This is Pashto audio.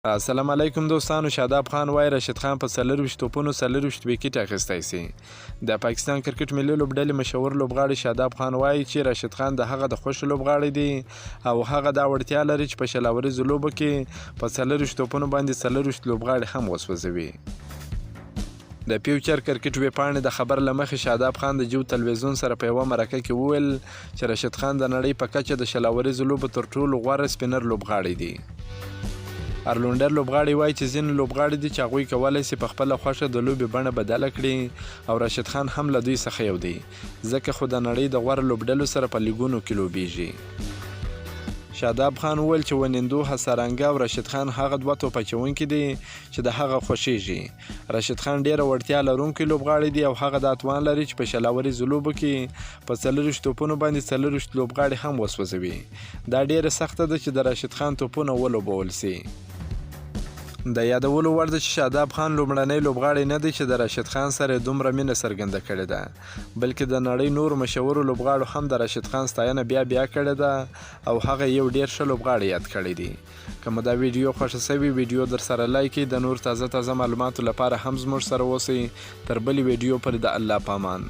السلام علیکم دوستانو، شاداب خان وای راشد خان په 24 توپونو 24 ویکټ اخیستی سي. د پاکستان کرکټ ملي لوبډلې مشهور لوبغاړي شاداب خان وایي چې راشد خان د هغه د خوښې لوبغاړی دی او هغه دا وړتیا لري چې په 20 اوریزو لوبو کې په 24 توپونو باندې 24 لوبغاړي هم وسوځوي. د فیوچر کرکټ ویبپاڼې د خبر له مخې، شاداب خان د جیو تلویزیون سره په یوه مرکه کې وویل چې راشد خان د نړۍ په کچه د 20 اوریزو لوبو تر ټولو غوره سپینر لوبغاړی دی. ارلونډر لوبغاړي وایي چې ځینې لوبغاړي دي چې هغوی کولای شي په خپله خوښه د لوبې بڼه بدله کړي او راشد خان هم له دوی څخه یو دی، ځکه خو د نړۍ د غوره لوبډلو سره په لیګونو کې لوبیږي. شاداب خان وویل چې ونیندو هسارانګا او راشد خان هغه دوه توپ اچونکي دي چې د هغه خوښیږي. راشد خان ډیره وړتیا لرونکی لوبغاړی دی او هغه دا توان لري چې په 20 اوریزو لوبو کې په 24 توپونو باندې 24 لوبغاړي هم وسوځوي. دا ډیره سخته ده چې د راشد خان توپونه ولوبول شي. د یادولو وړ ده چې شاداب خان لومړنی لوبغاړی نه دی چې د راشد خان سره یې دومره مینه څرګنده کړې ده، بلکې د نړۍ نورو مشهورو لوبغاړو هم د راشد خان ستاینه بیا بیا کړې ده او هغه یې یو ډیر ښه لوبغاړی یاد کړی دی. که مو دا ویډیو خوښه شوې، ویډیو درسره لایک کړئ. د نور تازه تازه معلوماتو لپاره هم زموږ سره اوسئ. تر بلې ویډیو پورې د الله په امان.